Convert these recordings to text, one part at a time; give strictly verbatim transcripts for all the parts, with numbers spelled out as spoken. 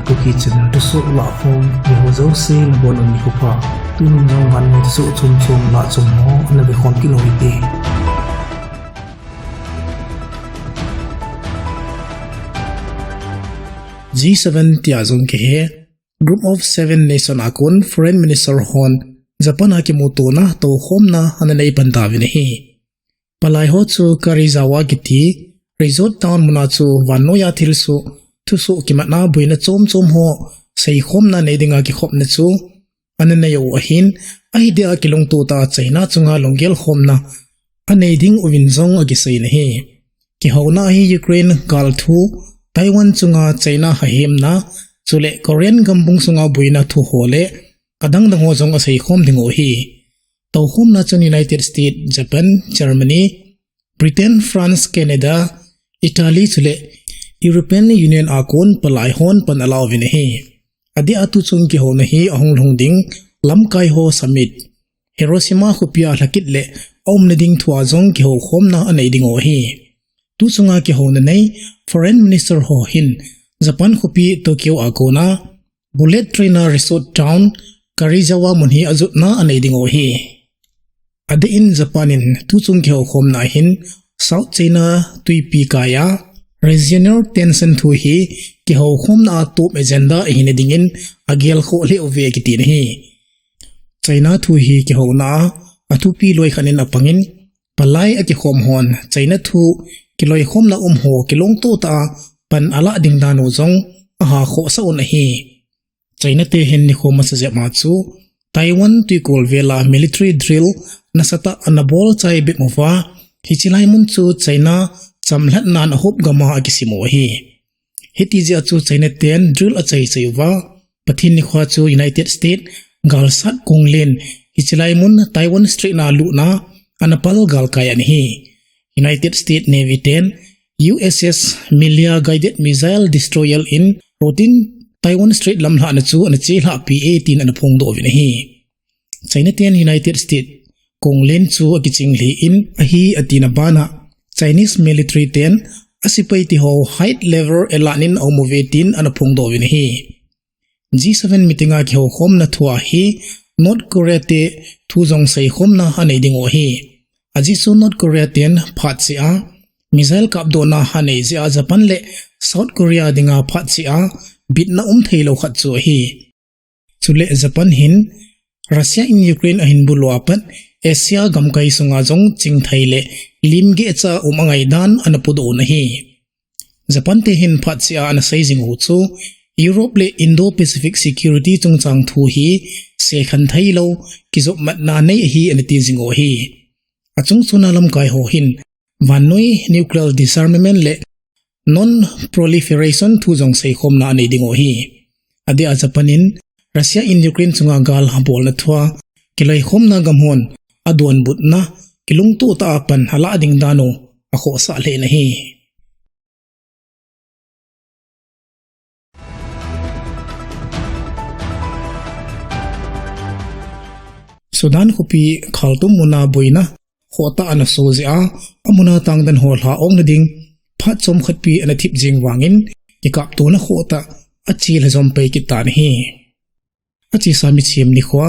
Kuki channel thusoh lahkhom, eiho jouse nabonun nikho pha. Tunung jong vannoi thusoh chomchom lahchom ho ana vekhom kit u hite. G seven tia jong kihe, Group of Seven nation a kon Foreign Minister hon Japan a kimutona toukhomna ana nei pan tauvin ahi. Palai ho chu Karizawa kiti resort town muna chu vannoiya thilsoh, thusoh kimatna boina chomchom ho seikhomna nei dinga kikhopna chu ana nei u ahin, ahi dia kilungto tah a China chunga lunggel khomna anei ding uvin jong akisei in ahi. Kihouna hi Ukraine gal thu, Taiwan chunga China hahimna, chule Korean gambung sunga boina thu ho le adang dang ho jong aseikhom ding u ahi. Toukhomna chun United States, Japan, Germany, Britain, France, Canada, Italy chule European Union a kon palai hon pan ala uvin ahi. Adeh a tuchung kihouna hi ahung lhung ding lamkai ho summit, Hiroshima khopia lhakit le aumna ding thua jong kihoukhomna anei ding u ahi. Tuchunga kihouna nei Foreign Minister ho hin Japan khopi Tokyo a kona bullet train a resort town Karizawa mun hi ajotna anei ding u ahi. Adeh in Japan in tuchung kihoukhomna hin South China Twipi kaiya regional tension thu hi kihoukhomna a top agenda ahina dingin agelkhoh lheh uve kiti in ahi. China thu hi kihouna a athupi loi khat in apangin, palai akikhom hon China thu kiloikhomna um ho kilungto tah a pan alah ding dan u jong ahakhohsah un ahi. China te hin nikho masa jep ma chu Taiwan twikol vela military drill nasatah ana bolchai bep uva, hiche lai mun chu China chamlhatnan ahop gam a akisim u ahi. Hiti jeh a chu China ten drill achaichai uva, Pathen nikhoa chu United States galsat konglen hiche lai mun Taiwan Strait na lutna ana pal galkai ana hi. United States Navy ten U S S Milia guided missile destroyer in routine Taiwan Strait lamlhahna chu ana chelhahpi e tin ana phongdoh uvin ahi. China ten United States konglen chu akiching lheh in ahi atina bana Chinese military ten asepai teho high level alert in aum uve tin ana phongdoh uvin ahi. G seven meeting a kihoukhomna thua hi North Korea te thu jong seikhomna anei ding u ahi. Ajeh chu North Korea ten phat cheh a missile kapdohna anei jeh a Japan le South Korea dinga phat cheh a bitna um theilou khat chu ahi. Chule Japan hin Russia in Ukraine ahin bulu apat Asia gamkai sunga jong chingthei le limgehcha um angai dan ana pudoh un ahi. Japan te hin phat cheh a ana sei jing u chu Europe le Indo-Pacific security chungchang thu hi sekhan theilou kijopmatna nei ahi ana ti jing u ahi. Achung chuna lamkai ho hin vannoi nuclear disarmament le non-proliferation thu jong seikhomna anei ding u ahi. Adeh a Japan in Russia in Ukraine chunga gal abolna thua kiloikhomna gamhon adonbutna kilungto tah a pan alah ding dan u akhohsah lheh in ahi. Sudan khopi Khartoum muna boina khohtah ana so jeh a, amuna tangden ho lha-ong na ding phat chomkhat pi ana thip jeng vangin, kikaptona khohtah achelha jom pai kit tan ahi. Achesa mithem nikhoa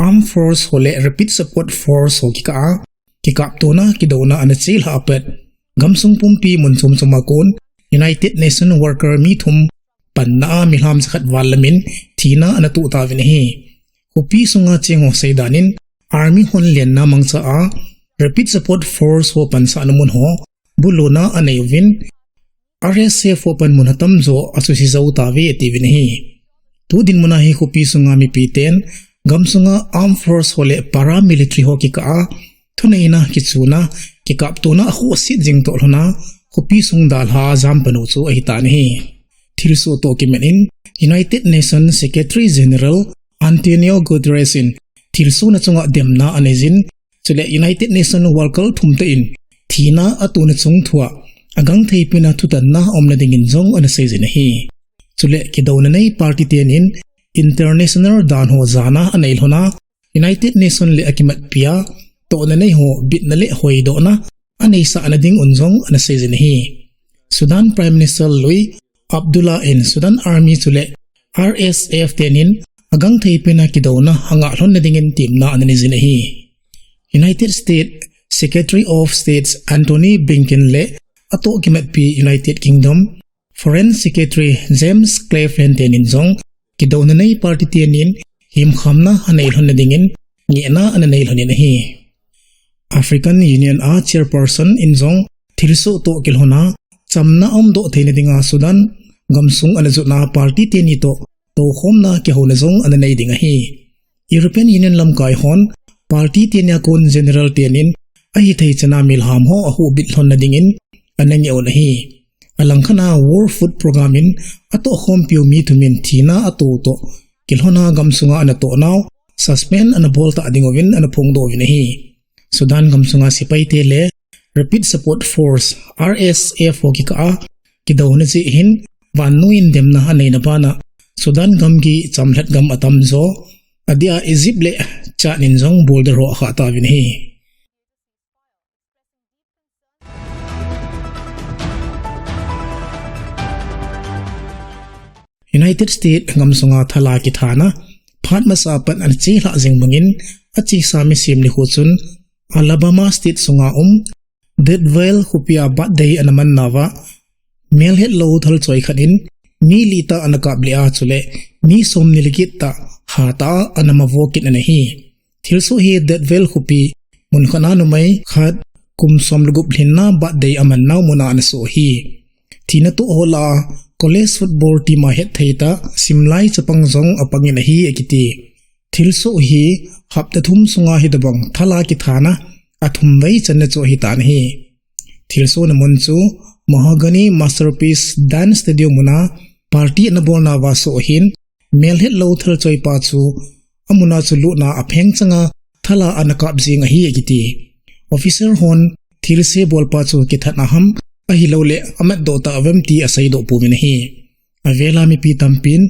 Armed Force ho le Rapid Support Force ho kikah a kikaptona kidouna ana chelha apat, gamsung pumpi mun chom chom a kon United Nation worker mi thum panna a milham jakhat val lamin thina ana toh tauvin ahi. Khopi sunga cheng ho seidan in, Army hon lenna mangcha a Rapid Support Force ho pansahna mun ho buluna anei uvin, R S F ho pan mun atamjo asuhse jou tauve atiuvin ahi. Tu dinmun a hi khopi sunga mipiten gamsunga Armed Force ho le paramilitary ho kikah a thuneina kichuna kikaptona akhohset jing toh lhona khopi sung dalha jam pan u chu ahitan ahi. Thilsoh toh kimat in United Nations Secretary General Antonio Guterres in thilsohna chunga demna aneijin, chule United Nations worker thum tah in thina atona chung thua agangthei pena thutanna aumna dingin jong ana seijin ahi. Chule kidouna nei party ten in international dan ho jana anei lhona United Nations le akimatpia tohna nei ho bitna le hoidohna aneisahna ding un jong ana seijin ahi. Sudan Prime Minister lui Abdullah in Sudan Army chule R S F tenin agangthei pena kidouna angah lhonna dingin temna ana neijin ahi. United States Secretary of State Antony Blinken le atoh kimatpi United Kingdom Foreign Secretary James Cleverly tenin jong kidouna nei party tenin himkhamna anei lhonna dingin ngehna ana nei lhonin ahi. African Union a chairperson in jong thilsoh toh kilhona chamna aumdoh theina dinga Sudan gamsung ana jutna party teni toh toukhomna kihouna jong ana nei ding ahi. European Union lamkai hon party tenia kon general tenin ahithei chana milham ho ahuhbit lhonna dingin ana ngeh un ahi. Alangkhat a World Food Programme in atohkhompiu mi thumin thina ato toh kilhona gamsunga ana tohnau suspend ana bol tah dinguvin ana phongdoh uvin ahi. Sudan gamsunga sepaite le Rapid Support Force, R S F ho kikah a kidouna jeh hin vannoi in demna aneina bana Sudan gamgi chamlhat gam atamjo, adeh a Egypt le Chad in jong border ho akhah tauvin ahi. United States gamsunga thala kithana phat masa a pat ana chelhah jing bangin achesa misem nikho chun Alabama State sunga um Death Valley khopia birthday ana mannauva melhetlou thalchoi khat in mi li tah ana kap lih a chule mi somni le get tah hatah a ana mavo kit ana hi. Thilsoh hi Death Valley khopi munkhat a numei khat kum som le gup lhinna birthday amannau muna ana soh ahi. Thina toh ho lah a college football team a hetthei tah simlai chapang jong apangin ahi akiti. Thilsoh hi hapta thum sunga hitobang thala kithana athumvei channa chu ahitan ahi. Thilsohna mun chu Mahogany Masterpiece Dance Studio muna party ana bolnauva soh ahin, melhetlou thalchoipa chu amuna chu lutna apheng changa thala ana kap jing ahi akiti. Officer hon thilse bolpa chu kithat aham ahilouleh amatdoh tah uvem ti aseidoh pouvin ahi. Avela mipi tampin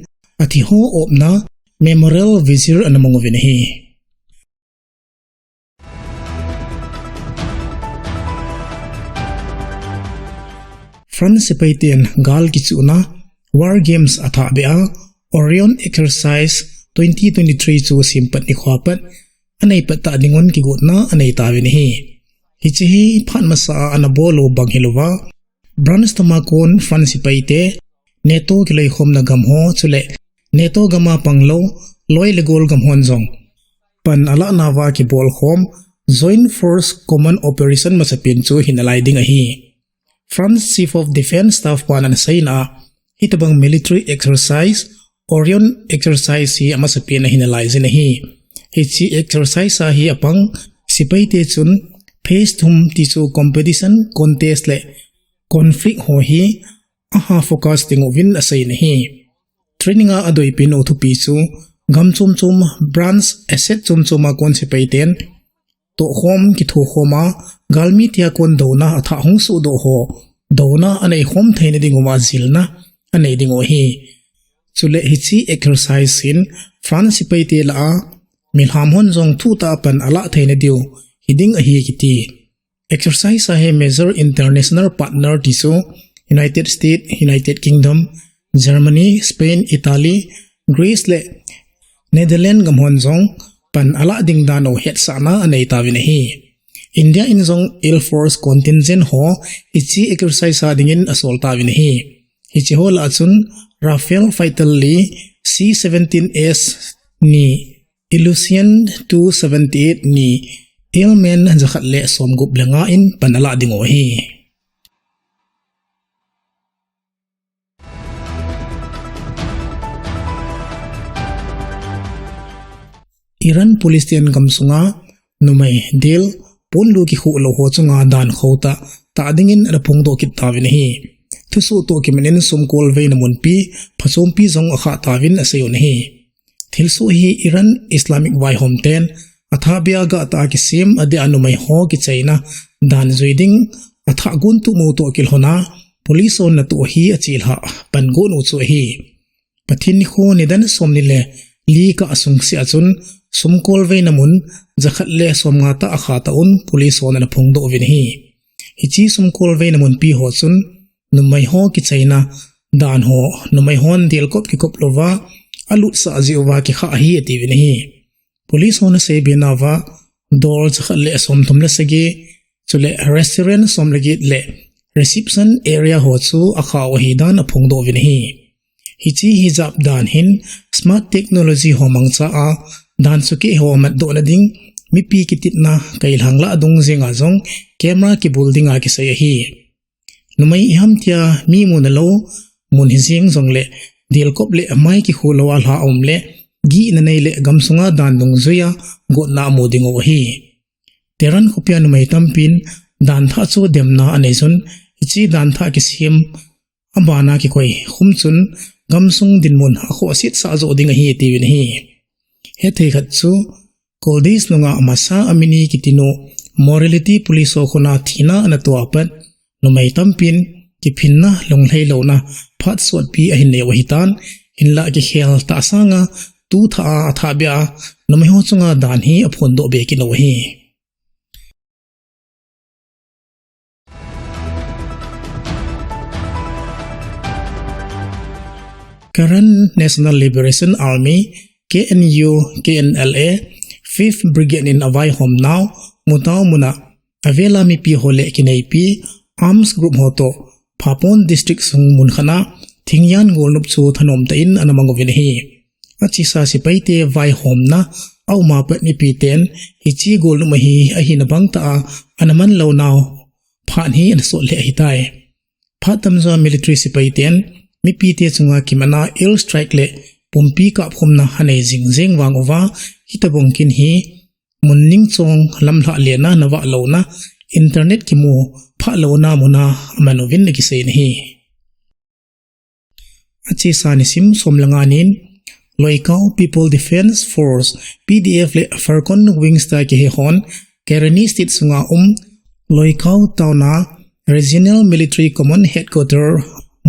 athiho opna memorial vigil ana manguvin ahi. France sepaiten gal kichuhna War Games athahbeh a Orion Exercise twenty twenty-three chu simpat nikhoa pat aneipat tah dingun kigotna aneitauvin ahi. Hiche hi phat masa a ana bol u bang hilouva, France thuma kon France sepaite, NATO kiloikhomna gam ho chule NATO gama panglou loi le gol gam hon jong pan alahnauva kibolkhom Joint Force Common Operation masapen chu hinalai ding ahi. France Chief of Defence Staff pan ana seina a, hitobang military exercise Orion Exercise hi amasapen a hinalaijin ahi. Hiche exercise a hi apang sepaite chun phase thum ti chu competition, contest le conflict ho hi aha focus dinguvin aseiyin ahi. Training a adoipenu thupi chu gam chom chom, branch, asset chom chom a kon sepaiten tohkhom, kithokhom a, galmi tia kon douna athah hung sohdoh ho douna aneikhom theina dinguva jilna anei dingu ahi. Chule hiche exercise in France sepaite lah a milham hon jong thutah a pan alah theina diu hiding ahi kiti. Exercise a hi major international partner ti chu United States, United Kingdom, Germany, Spain, Italy, Greece le Netherlands gam hon jong pan alah ding dan u hetsahna aneitauvin ahi. India in jong Air Force contingent ho hiche exercise a dingin asoltauvin ahi. Hiche ho lah a chun Rafale fighter li, C seventeen S ni, Illusion two seventy-eight ni, Ilmen jakhat le somgup le nga in pan alah dingu ahi. Iran police ten gamsunga numei del ponlu kikhuh lou ho chunga dan khotah tah dingin ana phongdoh kit tauvin ahi. Thusoh toh kimanin sumkolveina munpi phachompi jong akhah tauvin aseiyun ahi. Thilsoh hi Iran Islamic vaihom ten athahbeh a gahtah a kisem adeh a numei ho kichaina dan jui ding athah gontup mou toh kilhona police hon natoh hi achelhah pan gon u chu ahi. Pathen nikho nidan somni le li kah asungseh a chun sumkolveina mun jakhat le somnga tah akhah tah un police hon ana phongdoh uvin ahi. Hiche sumkolveina munpi ho chun numei ho kichaina dan ho numei hon delkop kikop louva alutsah jeh uva kikha ahi atiuvin ahi. Police hon aseibe nauva, dollar jakhat le somthum le sagi, chule restaurant som le get le reception area ho chu akha u ahi dan aphongdoh uvin ahi. Hiche hijat dan hin smart technology ho mangcha a dan sukeh ho matdohna ding, mipi kititna kailhang lah dung jenga jong camera kibol dinga kisei ahi. Numei iham tia mi mu nalou mun hijeng jongle, delkop le mai kikhu louva lha aum le, gihna nei le gamsunga dan dungjuia gotna amu diu ahi. Tehran khopia numei tampin dan thah chu demna anei jun, hiche dan thah kisem abana kikoi khum chun gamsung dinmun akhohsetsah joh ding ahi atiuvin ahi. Hethei khat chu, Kurdish nungah Mahsa Amini kitinu morality police ho khutna thina ana toh apat, numei tampin kiphinna lunglhai louna phat sotpi ahin neiu ahitan, hinlah kikhel tah sanga tu thah a athah beh a numei ho chunga dan hi aphondoh be kit u ahi. Karen National Liberation Army, K N U, K N L A, Fifth Brigade in avaihom nau Mutao muna avela mipi ho le kineipi arms group ho toh Phapon District sung mun khat a Thingyan golnop chu thanom tah in ana mang uvin ahi. Achesa sepaite vaihomna aum apat mipiten hiche golnop ahi, ahina bang tah a ana man lou nau phat hi ana sot lheh ahitai. Phat tamjo a military sepaiten mipite chunga kimanna air strike le pumpi kapkhumna anei jing jeng vang uva, hitobang kin hi mun ning chong lamlhah lena navah louna, internet kimu phah louna muna aman uvin akisei in ahi. Achesa nisim som le nga nin, Loikaw People Defence Force, P D F le Falcon Wings toh kihe hon, Karenni State sunga um, Loikaw Town a Regional Military Command Headquarter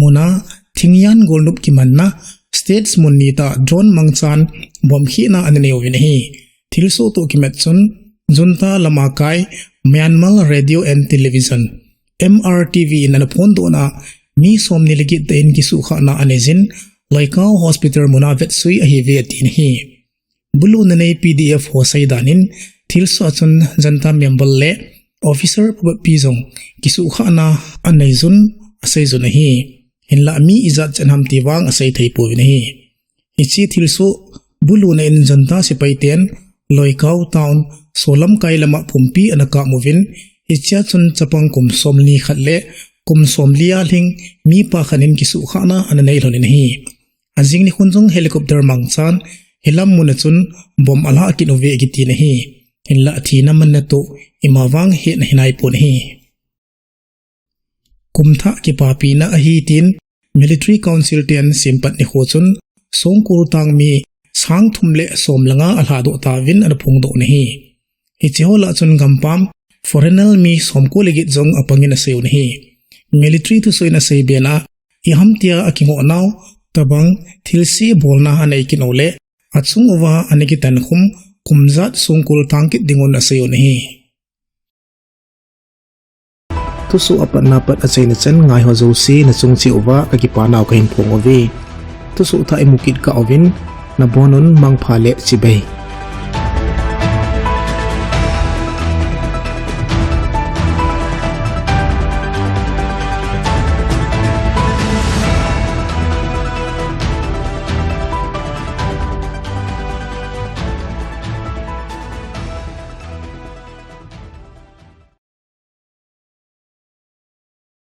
muna Thingyan golnop kimanna, States mun ni tah drone mangchan bomb khehna ana nei uvin ahi. Thilsoh toh kimat chun, Junta lama kai Myanmar Radio and Television, M R T V in ana phondohna, mi som ni le get tah in kisuhkhahna anei jin, Loikaw Hospital muna vetsui ahiuve atin ahi. Buluna nei P D F ho seidan in, thilsoh a chun Junta member le officer phabep jong kisuhkhahna anei jun asei jun ahi. Hinlah mi ijat chan ham ti vang asei thei pouvin ahi. Hiche thilsoh buluna in Junta sepaiten Loikaw Town solam kai lama pumpi ana kap uvin, hichea chun chapang kum som ni khat le kum som li a lhing mipa khat in kisuhkhahna ana nei lhon in ahi. Ajing nikhon jong helicopter mangchan hilam muna chun bomb alhah kit uve akitin ahi. Hinlah thina manna toh ima vang hetna hinai pon ahi. Kum thah kipapina ahi tin Military Council ten sempat nikho chun songkul tang mi sang thum le som le nga alhadoh tauvin ana phongdoh in ahi. Hiche ho lah chun gampam foreigner mi somko le get jong apangin asei un ahi. Military thusoh in asei bena, iham tia akingoh nau tobang thilse bolna anei kit uleh, achung uva ana kitan khum kum jat songkul tang kit dingun asei un ahi. Thusoh apatna pat achaina chan ngaiho jouse nachung cheh uva kakipa nau kahin phong uve. Thusoh thah imu kit kah uvin, nabonun mangpha le chibai.